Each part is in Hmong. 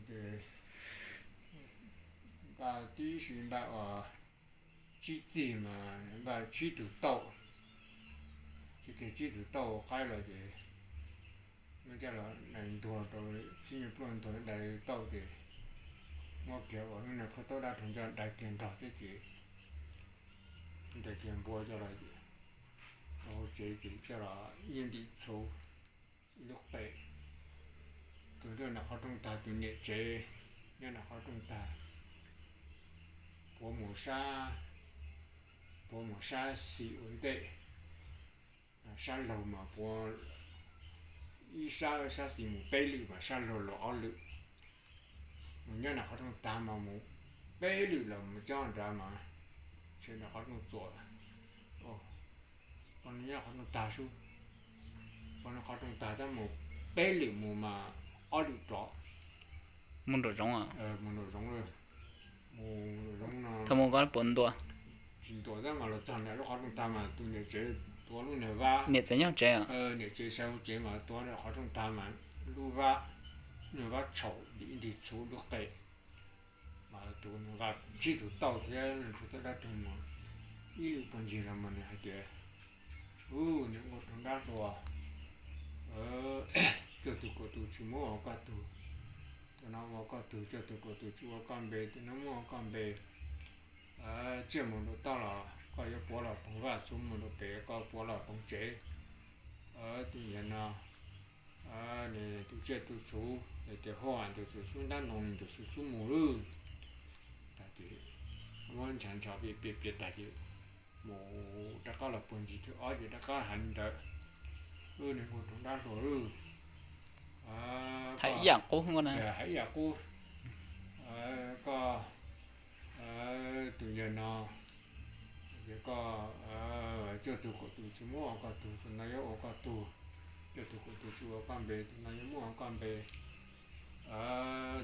Ces npaj tib si npaj ua tsib txig mas npaj tsib tug tauj, tsis kiag tsib tug tauj qaib los ces muab coj los dai ntuag rau, tsib nyuag pluaj ntuag dai tauj ces muab kiag ua lub niag qhov taub dab rau ncaj dai kiag nrog thiab ces dai kiag npua coj los ces rau hauv tsev ces coj los ib ntim txhuv ib lub qe. Tus nram qhov rooj tag, tus niam tsev nyob nram qhov rooj tag, puav mus sab, puav mus sab xis ua ntej. Sab laug mas puav ib sab, sab xis mus peb lwm mas sab laug los ob lwm. Mus nyob nram qhov rooj tag mas mus peb lwm los mus cob nrad mas tsev nram qhov rooj txuas. Pog nyob qhov rooj tag sub, pog nyob qhov rooj tag tab mus peb lwm mus mas ob lwm rov mus nraum zoov, mus nraum zoov lawm. Mus nraum zoov no thaum mus ko puas ntua, tsis ntua tab mas los txog nram lub qhov rooj tag mas tus niam tsev tuav lub niag vab, niam tsev nyob tsev, niam tsev sawv hauv tsev mas tuav nram qhov rooj tag mas lub vab, niag vab tshaum ib ntim txhuv lub qe. Mas tus nqa tsib tug tauj thiab rau tej dab rog mus ib lwm pog ncig los mas nws hais tias, Ub, niam nkauj rau dab hluas, coj tug kaum tug tsis muab ua koj tug, tus no ua koj tug, coj tug kaum tug tsis ua koj npe, tus no muab ua koj npe. Tsiaj mus nraum toj los koj yuav puav los poog vaj, txhuv mus nraum pem koj puav los poog tsev. Tus yawg no, nws tus tsiaj tus txhuv, nws tias huaj ntawm xub ntab ntoo, nws tus xub xub mus lawm. Tag ces muab ntshav ntsho piav piav piav tag ces mus rov qab los puag ncig thwv ob ces rov qab hais li ntawd, Wb niam nkauj rau dab hluas lawm, hais ib yam qub, hais ib yam qub, koj tus yawg no, ces koj coj tug kaum tug tsis muab ua koj tug, tus no yuav ua koj tug, coj tug kaum tug tsis ua koj npe, tus no yuav muab ua koj npe.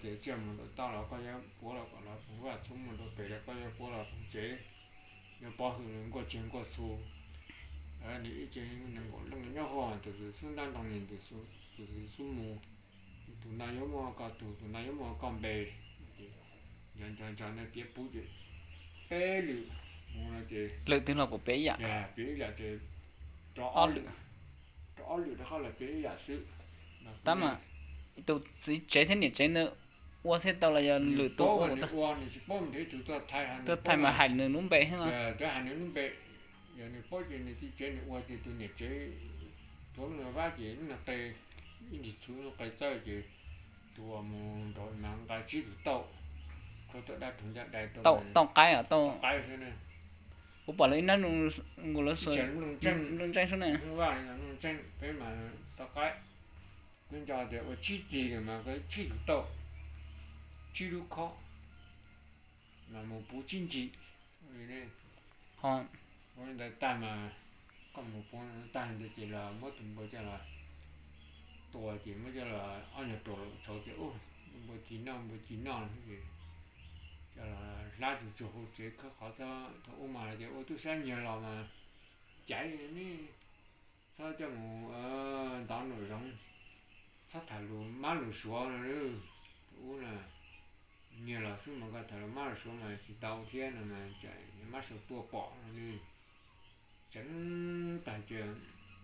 Ces tsiaj mus nraum toj los koj yuav puav los kom los poog vaj, txhuv mus nraum pem los koj yuav puav los poog tsev, yuav pov xwm nkuaj tsiaj nkuaj txhu. Nws ib ce nws nkaum leej nyob huaj ntawm xub ntab ntoo, nws tus xub mus, tus no yuav muab ua koj tug, tus no yuav muab ua koj npe. Nco nco nco nws piav puv ces peb lwm mus no ces lwm twg los kuj piav ib yam, piav ib yam ces rov ob lwm, rov ob lwm rov qab los piav ib yam xwb. Tab mas tus txiv tsev thiab niam tsev ntawd ua thiaj tau los yog lwm tus ua, nws tsis paub nws ib tug tuaj thaij, tuaj thaij mas hais nws lub npe xwb. Twb hais nws lub npe, yog nws paub ces nws txiv tsev nws ua ces tus niam tsev tuav lub niag vab ces lub niag qe, ib nrig txhuv lub qe txawj ces tus uas mus nraud mas nqa tsib tug tauj, rau tom dab rog ncaj dai rau tauj qaib, tauj qaib xwb. Kuv pom lawv ib nab nus nkaus lawv xwb, nplooj ntseej xwb na. Vaj no nplooj ntseej peb mas tauj qaib. Kuv nco tias ua tsib txig lawm mas tsib tug tauj, tsib lub khob, mas mus puv tsib ntsis. Ho ua li ntawd tag mas koj mus puav tag li ntawd ces los muab tus npua coj los tua ces muab coj los ob nyuag rau los tshauv ces ua npua ci noj, npua ci noj ces coj los hlab tsuag tsuag hauv tsev khawb qhov txhob thaum ub mas tias ua tub sab nyiag los mas caiv ne, txhob coj mus ntov nraum zoov, txhob tham lus mab lus suav no. Thaum ub na, nyiag los xwb mas koj tham lus mab lus suav mas tsis tau thiab no mas mab suav tuaj pom no ne. Tseev tag cia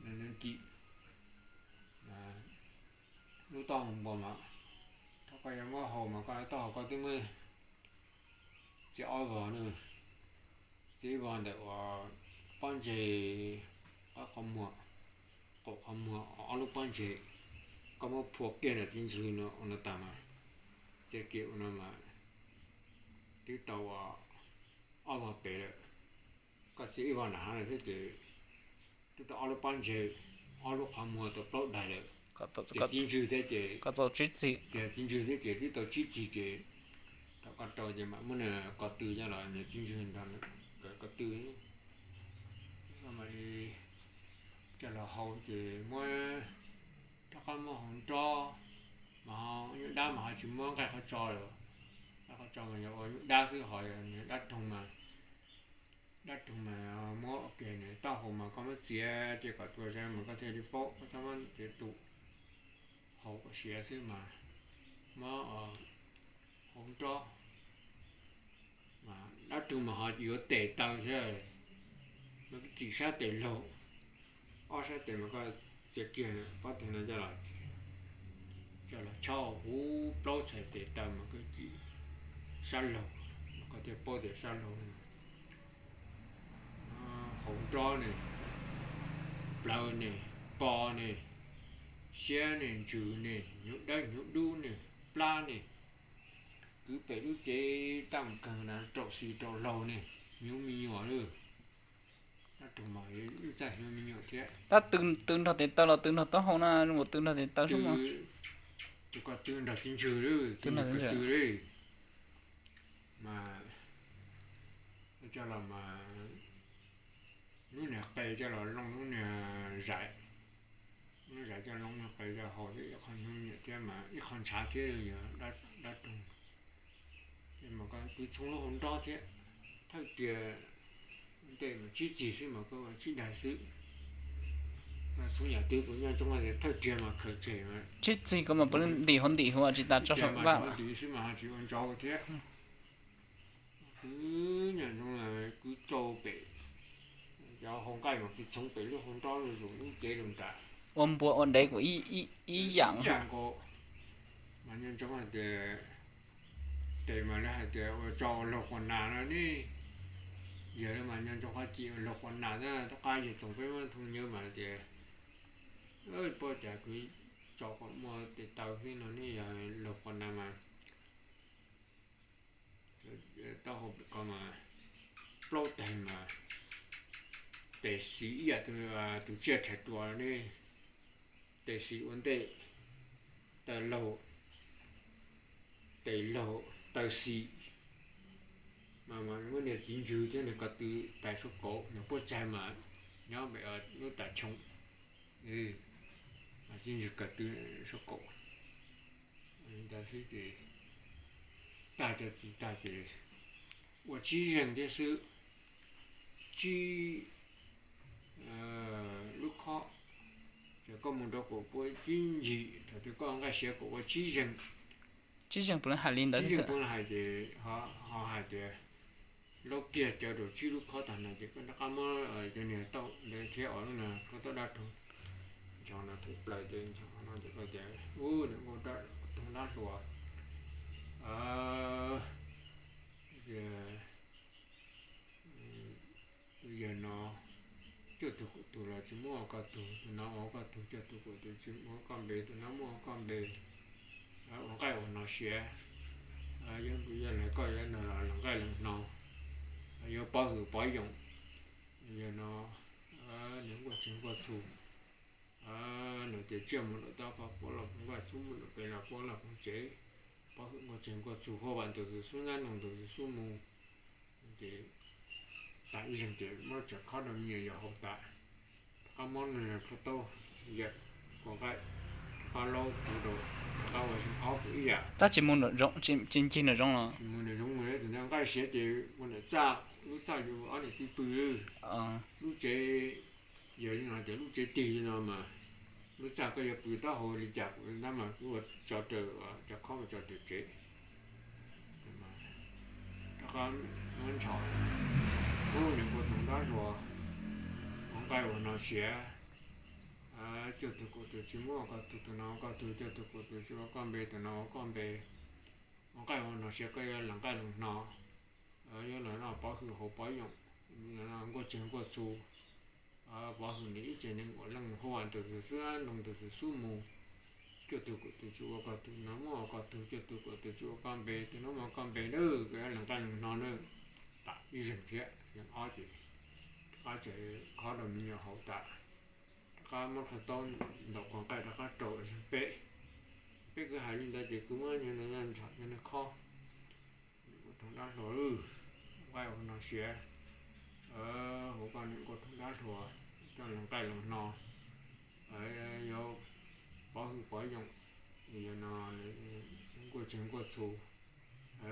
nws nkim lub taub hau npua mas, thaum koj yuav muab haus mas koj taub hau koj twb muab txiav ob vog na, txiav ib vog ntawm uas pob ntseg qab qhov muag, qaum qhov muag ob lub pob ntseg, koj muab phua kiag nram txiv ntswg no ua no tas mas, txiav kiag ua no mas twb tau ua ob vog pem lawm. Koj txiav ib vog nram hav lawm thiab ces twb tau ob lub pob ntseg, ob lub qhov muag tau plaub daig lawm. Ces txiv ntswg thiab ces, ces txiv ntswg thiab ces twb tau tsib txig ces thaum koj rau ces mam muab nws ko tw coj los, nws txiv ntswg nrog nws ko tw. Coj los haus ces muab, rov qab muab haus nrob, mas nyuj dab mas ho tsis muab nqaij qhov tso lawm. Nqaij qhov tso mas yog ua nyuj dab xwb, ho yog dab roog mas, dab roog mas muab ua ke nws taub hau mas koj muab txiav ces kom tua zais mas koj thiaj li paub, koj txhob muab txiav tus hau kom siav xwb mas. Muab hauv nrob, dab rog mas ho yuav tes taw thiab, mas koj tsim sab tes laug, ob sab tes mas koj txiav kiag pob teg no coj los chob huv plaub txhais tes taw mas koj tsim sab laug, mas koj thiaj paub tias sab laug no. Hauv nrob ne, plawv ne, po ne, siab ne, ntsws ne, hnyuv dawb hnyuv dub ne, plab ne, kwv pem lub cev tab mus kawg na, raum xis raum laug ne, hnyuv me nyuam lawm. Dab rog mas txawj hnyuv me nyuam thiab. Tab tw nrog tes taw los tw nrog taub hau na, zoo nkaus tw nrog tes taw xwb mas. Tus ko tw nrog txiv ntswg lawm, txiv ntswg ko tw li. Mas coj los mas lub niag qe coj los looj lub niag zais, lub zais coj looj lub niag qe coj haus thiab ib qho hnyuv me nyuam thiab mas ib qho ntshav thiab yog dab rog. Ces mas koj kwv txhoov lub hauv nrob thiab, thawj tiag ntej mas tsib txig xwb mas koj tsib daig xwb. Txhoov yam twg kuv nco ntsoov tias thawj tiag mas khaws tseg, tsib txig ko mas puav leej ntim hauv ntim huv tsis tas tso saum vaj xwb mas ho tsis ua ntsauv thiab. Kwv nyob zoo kwv rau pem cov hau nqaij mas kwv txhoov pem lub hau nrob zuj zus lub cev lub nram. Ua npua ua ntev kuj ib yam nkaus. Mas nco ntsoov hais tias tes mas lawv hais tias ua tso ua laug quas nas no ne. Yog li mas nco ntsoov qhov cim ua laug quas nas na, tom qab yawg Txoov Peb Mab Thooj Nyab mas tias puab cas kuv tso kom muaj tes taw xwb no ne, yog laug quas nas mas taub hau pem ko mas plaub teg mas tes xis ib yam tus tsiaj rhais tua ne, tes xis ua ntej, taw laug, tes laug taw xis. Mas muab niag txiv ntswg thiab niag ko tw tais suab kauv, niag puab tsaig mas nyob pem lub tas choo, txiv ntswg ko tw suab kauv. Ntawd xwb ces tag, cov txiv tag ces ua tsib zeeg thiab xwb, tsib lub khob. Ces koj mus rau kaum puab tsib ncig, thaum twg koj nqaij siav kaum ua tsib zeeg, tsib zeeg puav leej hais li ntawd, tsib zeeg puav leej hais ces ho hais tias laub kiag cawv rau tsib lub khob tag no ces koj rov qab muab cov niag tauj ntawd thiab os, lub no koj tauj dab rog, nchos no thum plaws ces nchos no ces koj tias ub, niam nkauj toog dab hluas, yawg no cuaj tug kaum tug los tsis muab ua koj tug, tus no ua koj tug, cuaj tug kaum tug tsis muab ua koj npe, tus no muab ua koj npe. Ua nqaij ua no siav, yuav npus yuav lawv koj yuav nrog los lees nqaij lees hno, yuav pov hwm pov yoom. Yawg no nws nkuaj tsev nkuaj txhu, nws tias tsiaj mus lawm tod pov puab los puab nkuaj, xub mus lawm pem los puab los puab tsev, pov hwm nkuaj tsev nkuaj txhu, huaj vam ntug xwm xub nab noog ntug xwm xub mus. Ces tas ib zeeg ces muab tsev khob rau me nyuam yaus haus tas, rov qab muab nws plhu taub yawm, kua nqaij, rov qab laub kuv rau, rov qab ua zeeg ob kuv ib yam. Tab tsis mus nram zoov, tsis ncig nram zoov los? Tsis mus nram zoov, mus tus nqaij siav ces mus nram txaj, lub txaj yus ob niam txiv pw, lub tsev, yog li no tias lub tsev tig li no mas lub txaj koj yuav pw taub hau li cas kuv tab mas kuv ua tso raws, cov khob ua tso raws tsev. Rov qab muab ntshos, ub, niam nkauj toog dab hluas, ua nqaij ua no siav, cuaj tug kaum tug tsis muab ua koj tug, tus no ua koj tug, cuaj tug kaum tug tsis ua koj npe, tus no ua koj npe. Ua nqaij ua no siav koj yuav lees nqaij lees hno, yuav los noj pov hwm haus pov yoom, nkuaj tsev nkuaj txhu, pov hwm nws ib tsev neeg ua leej, huaj vam ntug xwm xub nab noog ntug xwm xub mus. Cuaj tug kaum tug tsis ua koj tug, no muab ua koj tug, cuaj tug kaum tug tsis ua koj npe, tus no muab ua koj npe nawb, koj yuav lees nqaij lees hno nawb. Tas ib zeeg thiab, zeeg ob ces rov qab tsev khob rau me nyuam haus tas, rov qab muab plhu taub ntaus kua nqaij rov qab rau zeeg peb. Peb kwv hais li ntawd ces kwv muab nws ntshos cov niag khob, niam nkauj toog dab hluas, nqaij ua no siav, huv koj niam nkauj toog dab hluas, coj lees nqaij lees hno, yuav pov hwm pov yoom, yog no nkuaj tsev nkuaj txhu,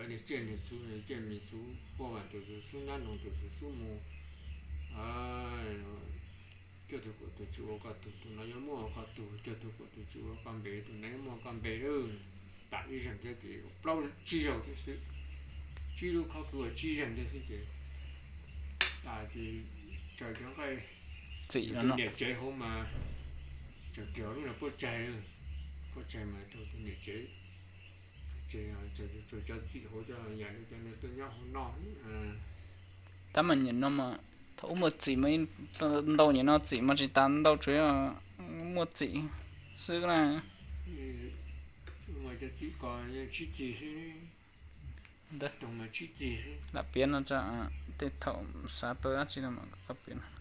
nws tsiaj nws txhu, nws tsiaj nws txhu, huaj vam ntug xwm xub nab noog ntug xwm xub mus. Cuaj tug kaum tug tsis ua koj tug, tus no yuav muab ua koj tug, cuaj tug kaum tug tsis ua koj npe, tus no yuav muab ua koj npe lawm. ib zeeg thiab ces plaub tsib zaug thiab xwb, tsib lub khob kwv uas tsib zeeg thiab xwb ces tas ces tsaws cov nqaij, txim tus niam tsev hauv mas tsaws kiag lub no puab tsaig, puab tsaig mas rau tus niam tsev, tsaws cov txim hauv cov yam li cov no tuaj nyob hauv noj. Tab mas nyuam no mas thaum ub muaj txim mas ntau, nyuam no txim mas tsis tas ntau, tsuas yog muaj txim xwb na. Cov txim ko tsib txig xwb, lam piav no tso, tej thaum xav tau dab tsi no mas koj piav no.